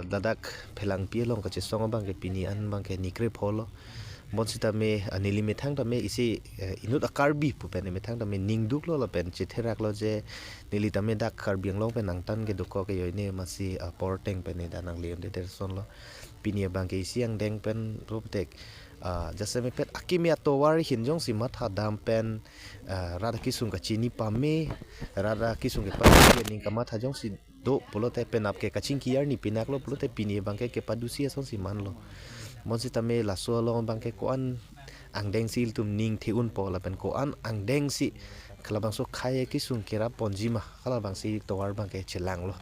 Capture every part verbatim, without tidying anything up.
Ladak Phelangpi along kachesong abangke pini an abangke ni krepho lo. Bonsitame, ah, neli methang tame isi, eh, inut a-Karbi pu pen methang tame ningduklo lapen chetheraklo je neli tame dak Karbi Anglong pen angtan kedokok ke joine masi, ah, porteng pen ne danang leon de derson lo. Pini abangke isi angdeng pen roptek, ah, jasemetpet akimi atovar ahin jongsi mathadam pen, ah, rat akisung kachini pame, rat akisung kepame ning kamatha jongsi do pulote penap ke kachingki arni pinaklo pulote pini abangke kepadusi asonsi manlo. Bonsitame laso along abangke ko-an angdengsi ilitum ning the-unpo lapen ko-an angdengsi halabangso khei akisung kerap ponji ma halabangsi tovar abangke chelanglo.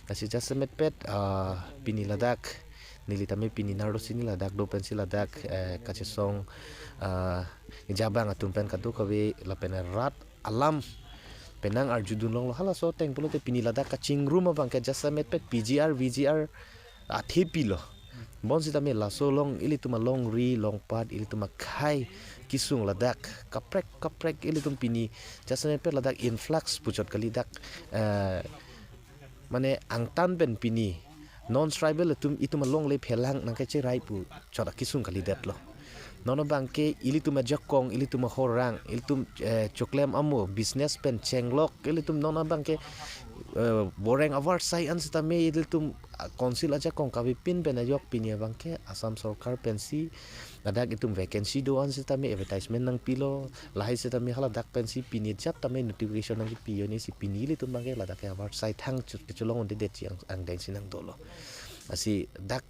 Lasi jasemetpet, ah, pini ladak neli tame pini narlo sini ladak do pensi ladak, eh, kachesong, ah, jabang atum pen kadokave lapen rat alam penang arjudun longlo halaso ateng pulote pini ladak kachingrum abangke jasemetpet P G R, V G R athepi lo. Bonsitame laso along ilitum alongri longpat ilitum akhei kisung ladak kaprek kaprek ilitum pini jasemetpet ladak influx puchot kali dak, eh, mane angtan pen pini non-tribal atum itum alongle Phelang nangkecherai puchot akisung kalidetlo. Non abangke ilitum ajakong, ilitum ahorang, ilitum, eh, choklem amo, business pen chenglok, ilitum non abangke, eh, boreng avarsai an sitame ilitum, ah, council ajakong kavepin pen ajok pini abangke Assam sorkar pensi ladak itum vacancy do-an sitame advertisement nangpilo, lahai sitame haladak pensi pini ajat tame notification nangkipi joinesi pini ilitum abangke ladak ke avarsai thang chut kecholong unde det chi ang, angdengsi nangdolo. Lasi dak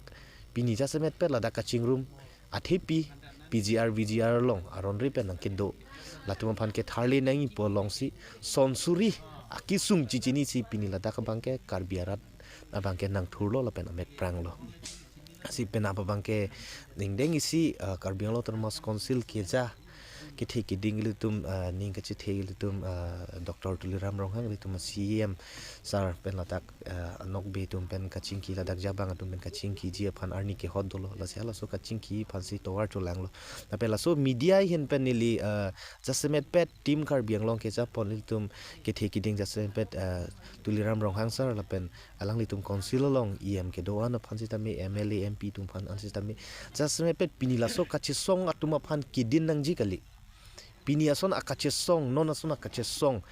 pini jasemetpet ladak kachingrum athepi P G R V G R along aron ri pen nangkedo. Latum aphan ketharli nangji pu alongsi son suri akisung chichinisi pini ladak abangke Karbi arat abangke nangthurlo lapen amet pranglo. Lasi penap abangke ningdeng isi, ah, Karbi Anglong Autonomous Council keja kethe keding ilitum, ah, ning kachethe ilitum, ah, Doctor Tuliram Ronghang ilitum C E M sir pen ladak, ah, anokbe atum pen kachingki ladak jabang atum pen kachingkiji aphan arni kehot dolo. Lasi halaso kachingki aphansi tovar cholanglo. Lapen laso media ahin pen neli, ah, jasemetpet Team Karbi Anglong kejapon ilitum kethe keding jasemetpet, ah, Tuliram Ronghang sir lapen alanglitum council along E M kedo-an aphan sitame, M L A, M P atum aphan an sitame jasemetpet pini laso kachesong atum aphan keding nangji kali. Pini ason akachesong, non ason akachesong.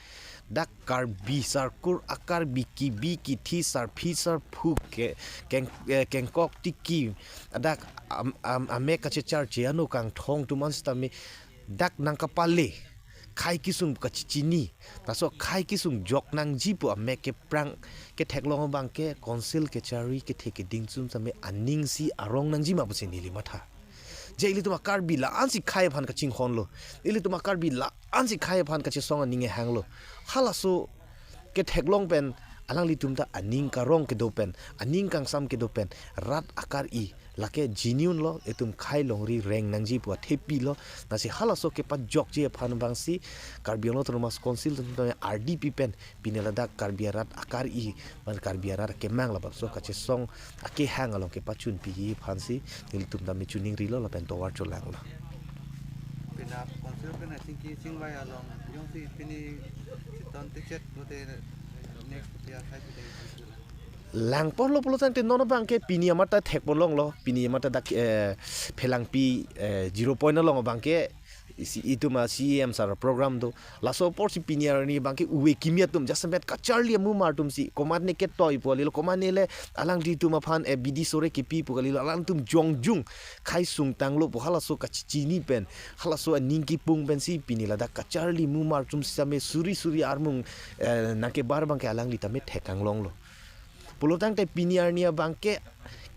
Dak Karbi sarkur a-Karbi kibi kithi sarphi sarphu ke keng, eh, kengkok tiki. Dak am, am, amek kachecharche ano kangthong atum an sitame dak nangkapale khei kisung kachichini. Laso khei kisung jok nangji pu amek keprang ketheklong abangke council kechari kethe keding atum tame aning si arong nangji ma pusi neli matha. Je ilitum a-Karbi la-ansi khei aphan kachinghonlo. Ilitum a-Karbi la-ansi khei aphan kachesong aning ehanglo. Halaso ketheklong pen alanglitum ta aning karong kedo pen, aning kangsam kedo pen, rat akar-i lake genuine lo, itum khei longri reng nangji pu athepi lo. Lasi halaso kepajokji aphan abangsi Karbi Anglong Autonomous Council atum ta R D P pen pini ladak Karbi arat akar-i, man Karbi arat akemang labangso kachesong akehang along kepachunpiji aphansi nelitum tame choningrilo lapen tovar cholanglo. Pini council pen asingki singvai along jongsi pini chiton techet lote next year sai pide. Langponlo pulo tangte non abangke pini amat ta thekpon longlo, pini amat ta dak, eh, Phelangpi, eh, zero point along abangke isi itum a-C E M sir program do. Laso aporsi pini arni abangke uve kimi atum jasemet kacharli amumar atumsi komatne ketoi pu kalilo, komatne le alanglitum aphan, eh, bidi sore kipi pu kalilo, alangtum jongjung khei sungtanglo pu halaso kachichini pen, halaso aning kipung pensi pini ladak kacharli mumar atum sitame suri suri armung, eh, nangkebar abangke alangli tame thekang longlo. Pulo tangte pini arni abangke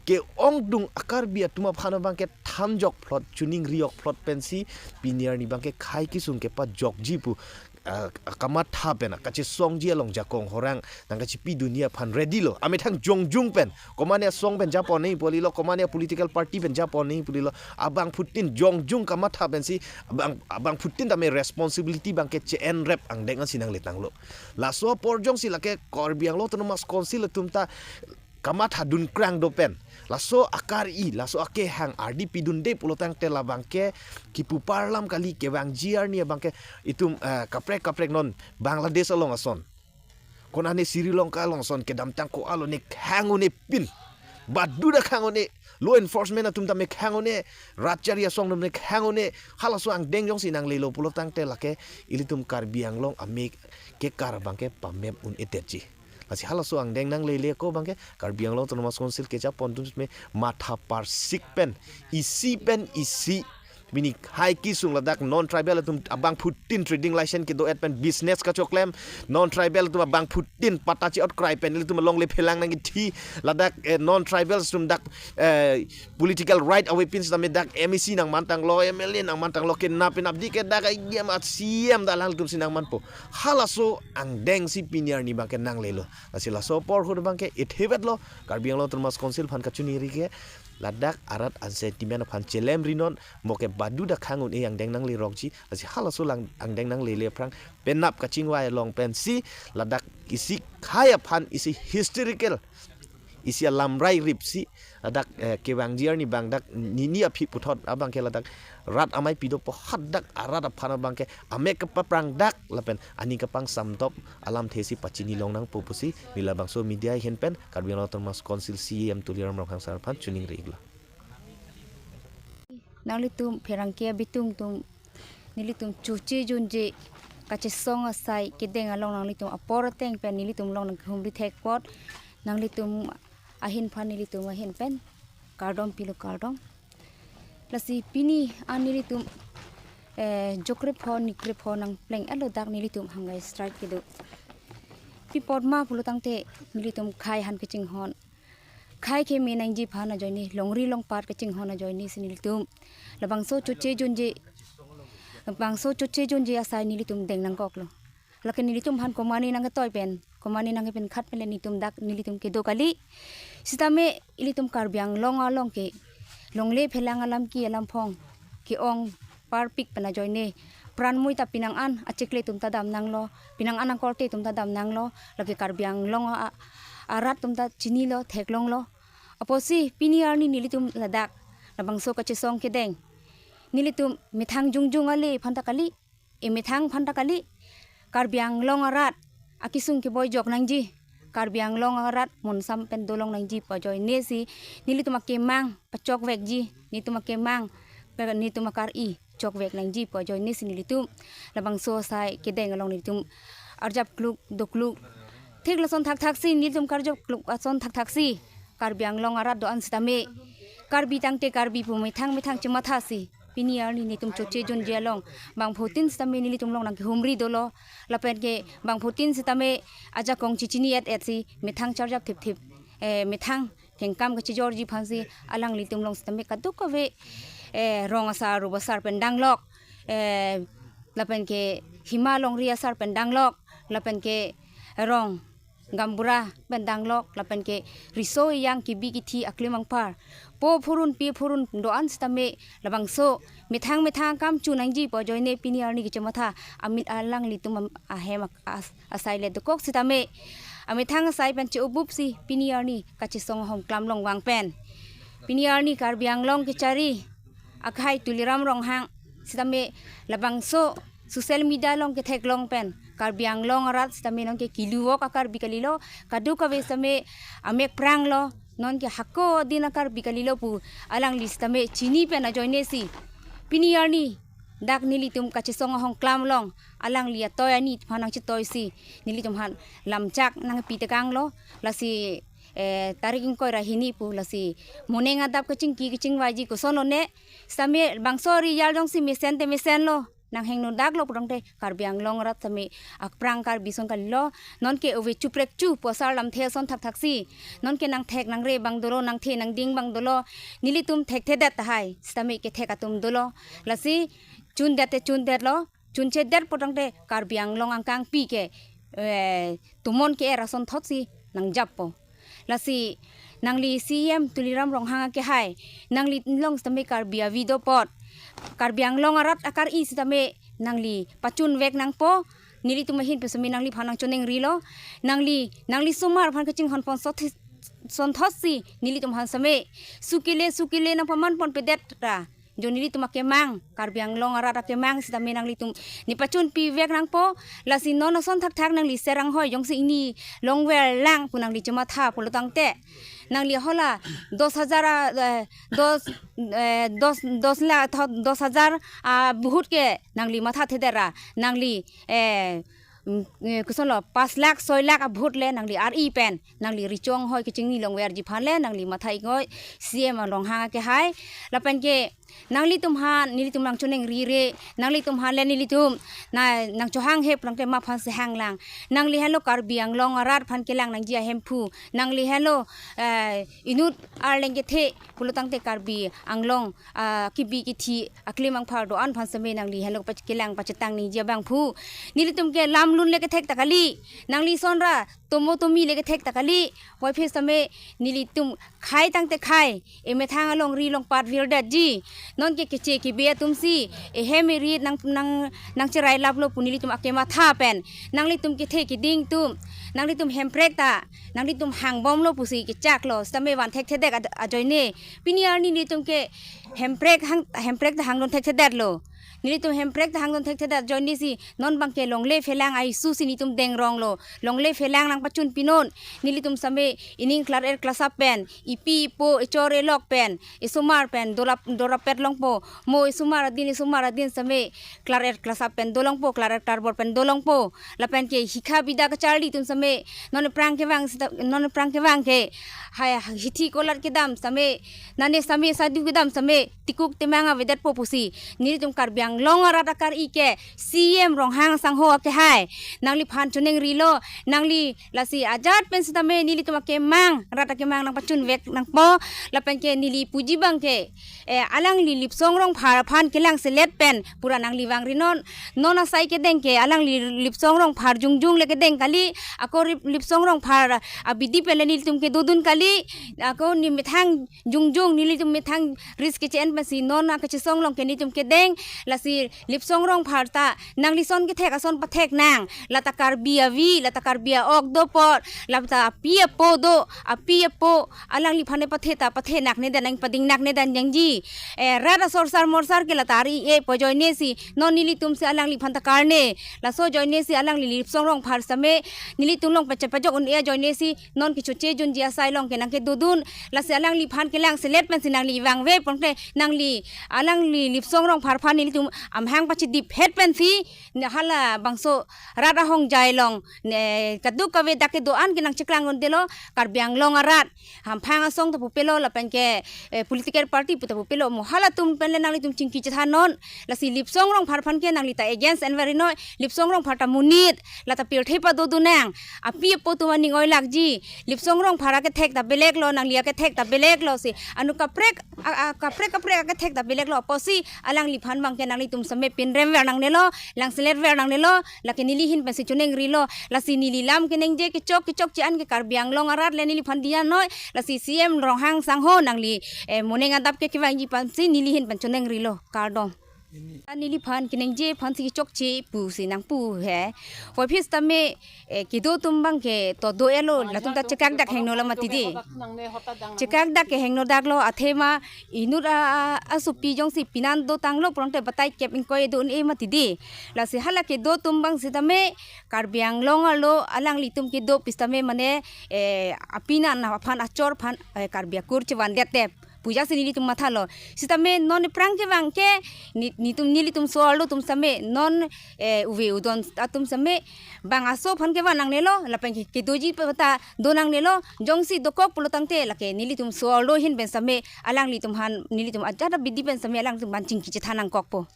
ke-ongdung a-Karbi atum aphan abangke thanjok phlot, choningri ok phlot pensi pini arni abangke khei kisung kepajokji pu, ah, kamatha pen kachesongji along jakong horang nangkachipidunji aphan ready lo. Amethang jongjung pen komatne asong pen japon nangji pu kalilo, komatne political party pen japon nangji pu kalilo, abangphutin jongjung kamatha pensi abang, abangphutin tame responsibility abangke che-enrep angdeng ansi nangletanglo. Laso apor jongsi lake Karbi Anglong Autonomous Council atum ta kamathadun krang do pen, laso akar-i, laso akehang R D P dunde pulo tangte labangke kipu parlam kali, kevangji arni abangke itum, eh, kaprek kaprek non Bangladesh along ason, konane Sri Lanka along ason kedamtang ko-an lo ne khang un-e pin. Badu ta khang-un-e, law enforcement atum tame khang-un-e, rat chari asong atum tame khang-un-e, halaso angdeng jongsi nanglelo pulo tangte lake ilitum Karbi Anglong amei kekar abangke pamep un-edetji. Lasi halaso angdeng nanglele ako abangke Karbi Anglong Autonomous Council kejapon atum tame matha parsik pen, isi pen isi pini hai kesung ladak non-tribal atum abangphutin trading license kedo-et pen business kachoklem, non-tribal atum abangphutin patta chi-ot krai pen ilitum alongle phelang nangkethi, ladak, eh, non-tribal atum dak, eh, political right avepin sitame dak M A C nangmantanglo, M L A nangmantanglo, kenap penap di ke dak I M at C M dak alanglitum si nangmanpo. Halaso angdeng si pini arni abangke nanglelo. Lasi laso apor ahut abangke ithebetlo, Karbi Anglong Autonomous Council aphan kachiningri ke, ladak arat an sentiment aphan chelemrinon, mo ke badu ta khang-un-e angdeng nanglerokji, lasi halaso lang angdeng nanglele aphrang penap kachingvai along pensi, ladak isi khei aphan isi historical, isi alamrai ripsi, ladak, eh, kevangji arni abang dak nini aphi puthot abangke ladak rat amei pidopo, hadak arat aphan abangke amek kepaprang dak lapen aning kapangsamtop alamthe si pachini long nangpo pusi neli labangso media ahin pen Karbi Anglong Autonomous Council C E M Tuliram Ronghang sar aphan chiningri-iklo. Nanglitum pherangke abitung atum, nelitum choche junje kachesong asai kedeng along nanglitum apor ateng pen nelitum along nangkehumri thek apot, nanglitum ahin aphan nelitum ahin pen kardom pilo, kardom. Lasi pini an nelitum, eh, jokrepho nikrepho nangpleng-etlo, dak nelitum hangai strike kedo. Pi apot ma pulo tangte nelitum khei aphan kachinghon, khei keme nangji aphan ajoine, longri longpat kachinghon ajoine si nelitum labangso choche junje, labangso choche junje asai nelitum deng nangkoklo. Lake nelitum aphan komane nangketoi pen, komane nangkepenkhat pen le nelitum dak nelitum kedo kali. Sitame ilitum Karbi Anglong along ke longle phelang alam ki alam phong ke-ong parpik pen ajoine, pran mui ta pinang an achikle atum ta damnanglo, pinang an angkorte atum ta damnanglo, lake Karbi Anglong a, a, arat atum ta chinilo, theklonglo. Apotsi pini arni nelitum ladak labangso kachesong kedeng, nelitum methang jongjong ale aphan ta kali, emethang aphan ta kali, Karbi Anglong arat akesung keboi jok nangji, Karbi Anglong arat monsam pen dolong nangji pu ajoine si nelitum akemang pachokvekji, nelitum akemang, nelitum akar-i chokvek nangji pu ajoine si nelitum labangso asai kedeng along nelitum arjap kluk dokluk. Thik lason thakthak si nelitum karjap kluk ason thakthak si Karbi Anglong arat do-an sitame, Karbi tangte Karbi pu methang methang chematha si pini arni nelitum choche junje along bangphutin sitame nelitum along nangkehumri dolo, lapen ke bangphutin sitame ajakong chichini-et-et si methang charjap thipthip, eh, methang kengkam kachijorji aphan si alanglitum along sitame kadokave, eh, rong asar rup asar pen danglok, eh, lapen ke hima longri asar pen danglok, lapen ke rong gaonbura pen danglok, lapen ke riso ejang kebi kethi aklim angpar, po phurun pi phurun do-an sitame labangso methang methang akam chu nangji pu ajoine pini arni kachematha amit alanglitum am-, ahem ak-, as-, asai le dokok sitame, amethang asai pen che-obup si pini arni kachesong ahom klam along vang pen pini arni Karbi Anglong kechari akhei Tuliram Ronghang sitame labangso social media along ketheklong pen Karbi Anglong arat sitame nonke kilu-ok a-Karbi kalilo, kadokave sitame amek pranglo, nonke hako adin a-Karbi kalilo pu alangli sitame chini pen ajoine si pini arni dak nelitum kachesong ahom klam along alangli atoi ani aphan nangchetoi si nelitum aphan lamchak nangpi tekanglo. Lasi, eh, tarik ingkoi ra hini pu lasi moning adap kachingki kachingvaiji koson lone, sitame bangso ri jal jongsi mesen te mesenlo, nanghingno daklo pu tangte Karbi Anglong arat sitame aphrang Karbi ason kalilo, nonke ove chuprek chu pu asar lamthe ason thakthak si, nonke nangthek nangre abang dolo, nangthe nangding abang dolo, nelitum thekthedet tahai, sitame kethek atum dolo, lasi chundet te chundetlo, chunchedet pu tangte Karbi Anglong angkangpi ke, eh, tumon ke-er asonthot si nangjappo. Lasi nangli C E M Tuliram Ronghang akehai, nangli along sitame Karbi avi do apot, Karbi Anglong arat akar-i sitame nangli pachunvek nangpo, nelitum ahin pen sitame nangliphan nangchoningrilo, nangli, nangli osomar aphan kachinghonpon sot-, asonthot si nelitum aphan sitame sukile sukile nangpamanponpedet ra, jo nelitum akemang, Karbi Anglong arat akemang sitame nanglitum nepachunpivek nangpo, lasi non ason thakthak nangli serang hoi jongsi ingni longverlang pu nangli chematha pulo tangte, Nangli hala dos hajar, ah, eh, dos, eh, dos, dos lakh, tho-, dos hajar, ah, vote ke nangli mathathedet ra, nangli, eh, mm, eh, kosonlo, pas lakh, soi lakh a vote le nangli ari pen, nangli richong hoi kechingni longverji aphan le nangli matha ingoi, C M Ronghang akehai. Lapen ke nanglitum aphan, nelitum nangchoningri re, nanglitum aphan le nelitum na nangchohang he prang te ma aphan si hanglang. Nangli helo Karbi Anglong arat aphan kelang nangji a Hemphu. Nangli helo, eh, inut arleng kethe pulotangte Karbi Anglong, ah, kebi kethe aklim angphar do-an aphan seme nangli helo pach-, kelang pachetang nangji abangphu. Nelitum ke lam lun le kethek ta kali. Nangli ason ra tomo tomi le kethek ta kali. Puvoiphit seme nelitum khei tangte khei, emethang alongri longpat virdetji. Non ke keche kebe atum si, ehem erit nang, nang, nangcherai laplo pu nelitum akematha pen, nanglitum kethe keding atum, nanglitum hemprek ta, nanglitum hangbomlo pusi kechaklo, sitame van thekthedet ad-, ajoine. Pini arni nelitum ke hemprek hang, hemprek ta hangdun thekthedetlo. Nelitum hemprek ta hangdun thekthedet ajoine si, non abangke longle phelang a-issue si nelitum dengronglo. Longle phelang nangpachun pinon. Nelitum seme ining klar er klar sap pen, ipi ipo, echor elok pen, esomar pen, dorap, dorapet longpo, mo esomar adin, esomar adin seme klar er klar sap pen dolongpo, klar er klar bor pen dolongpo. Lapen ke hikha bida kacharli atum seme, non aphrang kevang sita, non aphrang kevang ke, hai hithi kolat kedam seme, nane seme sadu kedam seme, tikuk temang avedetpo pusi. Nelitum Karbi Anglong arat akar-i ke, C M Ronghang sangho akehai. Nangliphan choningrilo, nangli lasi ajat pen sitame nelitum akemang, rat akemang nangpachunvek nangpo, lapen ke neli puji abangke, eh, alangli Lipsong Rongphar aphan kelangselet pen, pura nangli vangri non, non asai kedeng ke, alangli Lipsong Rongphar jongjong le kedeng kali, ako Lip-, Lipsong Rongphar abidi pen le nelitum kedodun kali, ako ne methang jongjong nelitum methang risk keche-en pensi non akachesong along ke nelitum kedeng, lasi Lipsong Rongphar ta nangli ason kethek ason pathek nang, lata Karbi avi, lata Karbi a-ok do apot, lata api apo do, api apo, alangliphan ne pathe ta pathe nakne dan nang pading nakne dan jangji. Eh, rat asor sar morsar ke lata ari e pu ajoine si, non nelitum si alangliphan ta karne, laso ajoine si alangli Lipsong Rongphar seme, nelitum along pache pajok un-e ajoine si, non kechoche junji asai along ke nangkedodun, lasi alangliphan kelangselet pensi nangli vangve pon ke nangli, alangli Lipsong Rongphar aphan nelitum amahang pachediphet pensi, ne hala bangso rat ahongjai along, ne kaduk kave dak kedo-an ke nangcheklang un-edetlo, Karbi Anglong arat, hamphang asong ta pupelo lapen ke, eh, political party pu ta pupelo, mo halatum pen le nanglitum chingki chethan non, lasi Lipsong Rongphar aphan ke nangli ta against enveri noi, Lipsong Rongphar ta monit, lata pirthe padodun nang, api apo atum aning oilakji, Lipsong Rongphar akethek ta belek lo, nangli akethek ta belek lo si, anu kaprek, a, a, kaprek kaprek akethek ta belek lo, apotsi alangliphan abangke nanglitum seme pinrem ver nangnelo, langselet ver nangnelo, lake neli ahin pensi choningrilo, lasi neli lam keningje kechok kechokche an ke Karbi Anglong arat le neliphan diya noi, lasi C M Ronghang sangho nangli, eh, moning adap ke kevangji pensi neli ahin pen choningrilo, kardom. Neliphan keningje aphan si kechokche pusi nangpu he. Puvoiphit sitame, eh, kedo atum abangke to do-elo, latum ta chekak dak hengno la mati dei. Chekak dak ke hengno daklo, athema inut a, a, asopi jongsi penan dotanglo pulote batai kep ingkoi do un-e mati dei. Lasi hala kedo atum abang sitame Karbi Anglong arlo alanglitum kedo pu sitame mane, eh, apenan aphan achor aphan, eh, Karbi akur chevandet te pu jasi nelitum mathalo. Sitame non aphrang kevang ke ne-, netum nelitum so-arlo atum sitame non, eh, uve udon atum sitame bang aso aphan kevan nangnelo, lapen ke kedoji pu ta do nangnelo, jongsi dokok pulotangte lake nelitum so-arlo ahin pen sitame alanglitum aphan nelitum ajat abidi pen sitame alanglitum aphan chingki chethan nangkokpo.